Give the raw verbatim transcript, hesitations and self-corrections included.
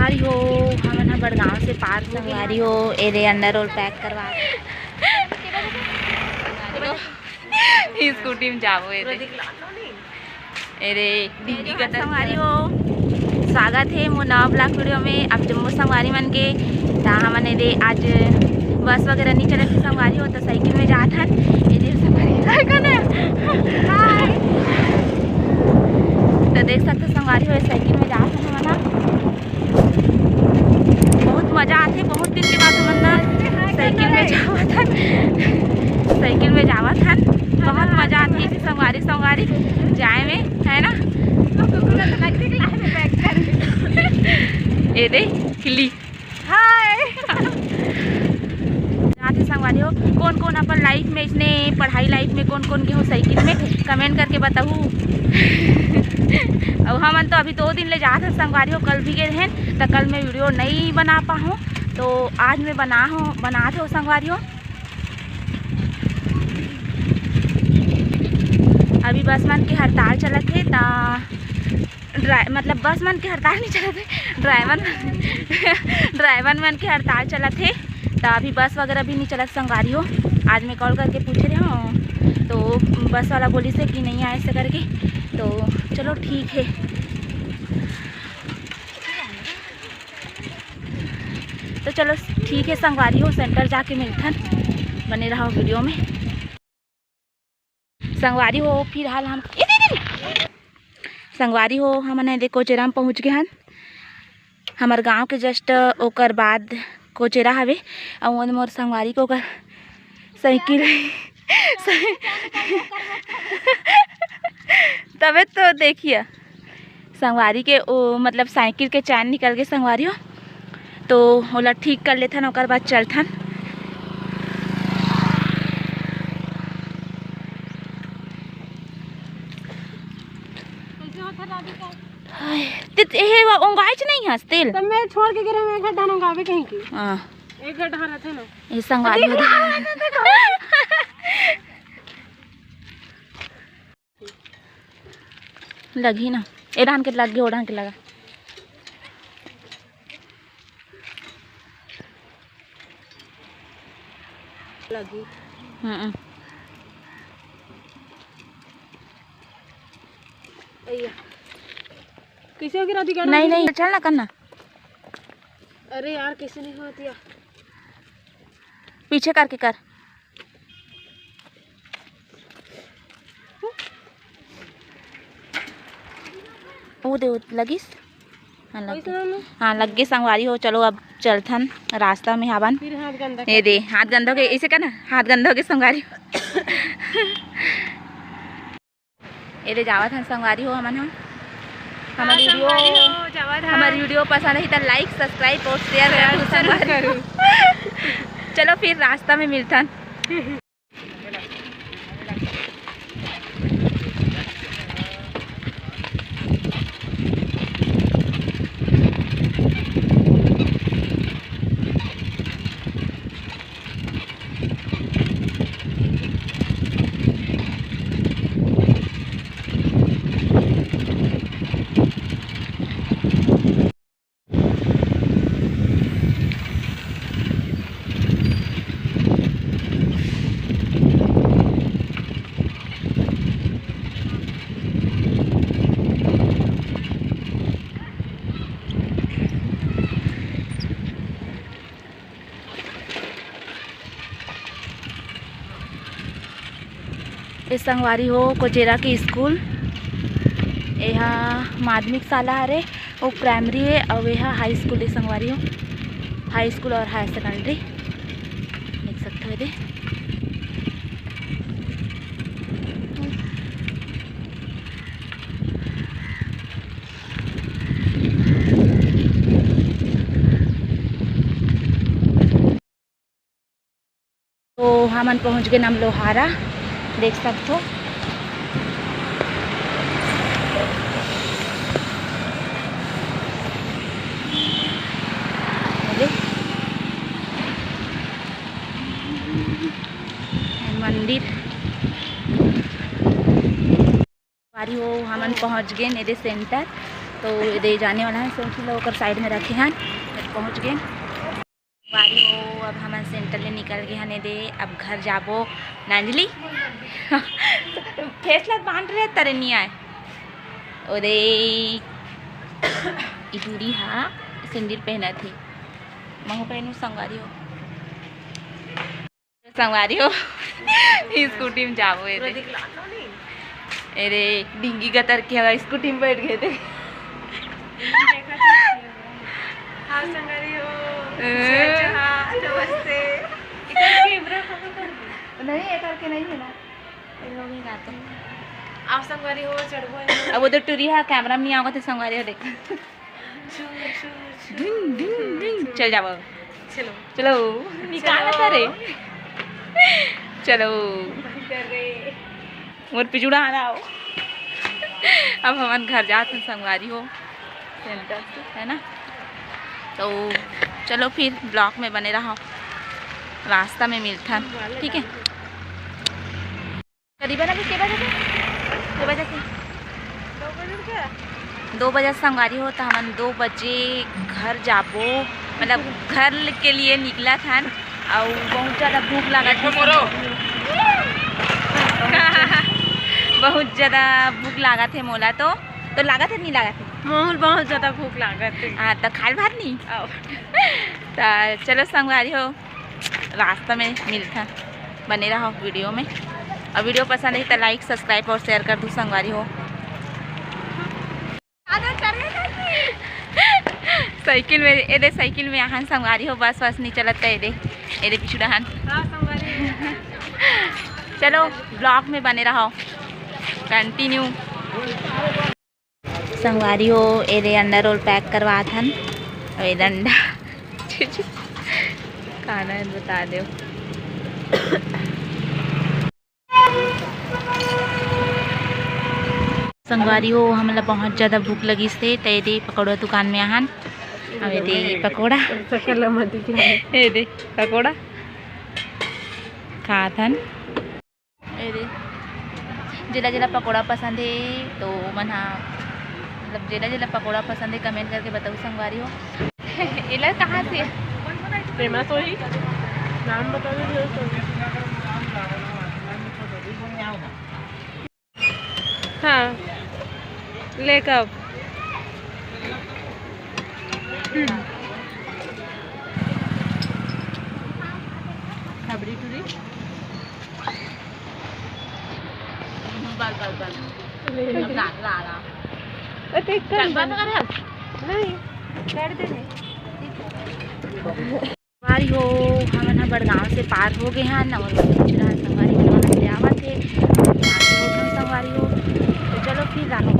संगवारी हो, हमन ह बड़गांव से पार संगवारी हो, एदे अंडा रोल पैक करवा। स्कूटी में जाबो एदे। एदे दीदी का संगवारी हो, स्वागत हे मोर नवा ब्लॉग वीडियो में। अब जम्मो संगवारी मन के, ता हमन एदे आज बस वगैरह नहीं चलत हे संगवारी हो, तो साइकिल में जात हन। एदे संगवारी हाय कने। हाय। तो देख सकते हो संगवारी हो, साइकिल में जात हन हमन ह। बहुत मजा आथे, बहुत दिन के बाद हमन ना साइकिल में जावत हन, साइकिल में जावत हन। बहुत मजा आथे ऐसे संगवारी संगवारी जाए में, है ना? एदे खिली। हाय। जाथे संगवारी हो, कौन कौन अपन लाइफ में, इसने पढ़ाई लाइफ में कौन कौन गे हो साइकिल में, कमेंट करके बताहू। अउ हमन तो अभी दो दिन ले जात हन संगवारी हो, कल भी गे रहेन, त कल मैं वीडियो नहीं बना पाहूँ, तो आज मैं बना हूँ, बनात हूँ संगवारी हो। अभी बस मन के हड़ताल चलत हे, ता ड्राइ-, मतलब बस मन के हड़ताल नहीं चलत हे, ड्राइवर मन, ड्राइवर मन के हड़ताल चलत हे, त अभी बस वगैरह भी नहीं चलत संगवारी हो। आज मैं कॉल करके पूछ रहे हूँ, तो बस वाला बोलिस हे कि नहीं आए से करके, तो चलो ठीक है। तो चलो ठीक है संगवारी हो, सेंटर जाके मिलथन, बने रहो वीडियो में। संगवारी हो, फिलहाल हम, ए दीदी, संगवारी हो, हमन एदे कोचेरा में पहुँच गे हन। हमर गांव के just ओकर बाद कोचेरा हवे। अउ ओन मोर संगवारी के ओकर साइकिल तबे तो देखिए। संगवारी के ओ, मतलब, साइकिल के चैन निकल गे संगवारी हो, तो ओला ठीक कर लेथन, ओकर बाद चलथन। हाय, ते, ते, हे, वो ओंगाइच नहीं हस तेल। तब मैं छोड़ के गिरे, मैं एक घंटा ओंगावे कहीं की। हाँ। एक घंटा रहते ना। ये संगवारी हो। लगही ना, ए डाहन के लग गे, ओ डाहन के लगा। लगही। हम्म। अइया। कैसे हो गया राधिका? नहीं, नहीं, चल ना करना। अरे यार, कैसे नहीं होती यार? पीछे करके कर। वो दे, वो लगिस। हाँ, लग गे। हाँ, लग गे संगवारी हो। चलो, अब चलथन रास्ता में हावन। फिर हाथ गंदा ये कर दे, हाथ गंदा हो गए, इसे का ना, हाथ गंदा हो गए संगवारी। ये दे जावत हन संगवारी हो हमन ह। हमर हाँ, वीडियो, संगवारी हो, जावत हन। हमर वीडियो पसंद आही त like, subscribe और share share करू जरूर संगवारी। करू। चलो फिर रास्ता में मिलथन। ए संगवारी हो, कोचेरा के स्कूल, एहा माध्यमिक शाला हरे, वो प्राइमरी हे, अउ एहा हाई स्कूल हे संगवारी हो, हाई स्कूल और हायर सेकेंडरी देख सकते हो एदे। तो हमन पहुंच गए नमलोहारा, देख सकथो। मंदिर। संगवारी हो, हमन पहुंच गए एदे सेंटर। तो ये दे जाने वाला है, सोच लो ओकर साइड में रखे हैं। पहुँच गए संगवारी हो, अब हमन सेंटर ले निकल गए हन। ये दे अब घर जाबो। नांजली फेस ला बांध रहे, तरे नहीं आए। ओ दे ई टूरी हा सेंडिल पहनत हे, महू पहनू संगवारी हो। संगवारी हो, स्कूटी में जाबो। ये दे, ए रे, डिंगी का तरके हवा, स्कूटी में बैठ गए थे। हाँ, संगवारी हो। ए। जय जोहार, नमस्ते। इधर कैमरा पकड़ कर। नहीं, ये करके नहीं है ना। ये लोग ही गाते हैं। आप संगवारी हो, चढ़बो है। अब वो तो टूरी हा, कैमरा में नहीं आओगे तो संगवारी हो, देख। चुर, चुर, चुर। डिंग, डिंग, डिंग। चल जाओ। चलो। चलो, निकाल चलो। तारे। चलो। बंद कर रे। मोर पिछुड़ा आ रहा हो। अब हमन घर जात हन संगवारी हो, सेंटर से, है ना? तो चलो फिर vlog में बने रहो, रास्ता में मिलथन, ठीक है? करीबन अभी के बजे के? के बजे के? दो बजे के? दो बजे संगवारी हो, तो हमन दो बजे घर जाबो, मतलब घर के लिए निकलत हन। अउ बहुत ज़्यादा भूख लागत है। बहुत ज़्यादा भूख लागत है मोला तो। तो लागत है, नहीं लागत है? मोहन बहुत ज़्यादा भूख लागत है। हाँ, तो खाल भात नहीं? आओ। तो चलो संगवारी हो, रास्ता में मिलता, बने रहो वीडियो में। और वीडियो पसंद आई तो like, subscribe और share कर दू संगवारी हो। साइकिल में, ए दे साइकिल में आहान संगवारी हो, बस वस नहीं चलत ए दे, ए दे पिछुड़ाहन। चलो vlog में बने रहो, continue। संगवारी हो, ए दे अंडा रोल पैक करवात हन। अउ ए दे अंडा खाना है, बता दो। संगवारी हो, हमन ला बहुत ज़्यादा भूख लगिस हे, त ए दे पकौड़ा दुकान में आहन। अब ए दे पकौड़ा, सकल मत दिखला। ए दे पकौड़ा खात हन। ए दे, जेला जेला पकौड़ा पसंद हे, तो मन हा, मतलब जेला जेला पकौड़ा पसंद हे, comment करके बताओ संगवारी हो। एला कहाँ से? फेमस होही, नाम बता दे। हाँ, ले कब? हम्म। खबरी टुरी। बस, बस, बस। ले। अब ला, ला, ला। अरे, कर चल, बंद दे। कर अब। नहीं, कर दे नहीं। संगवारी हो, हमन ह बड़गांव से पार हो गए हन और पिछुड़ा संगवारी मन हमन ले आवत हे। संगवारी हो, तो चलो फिर राखो।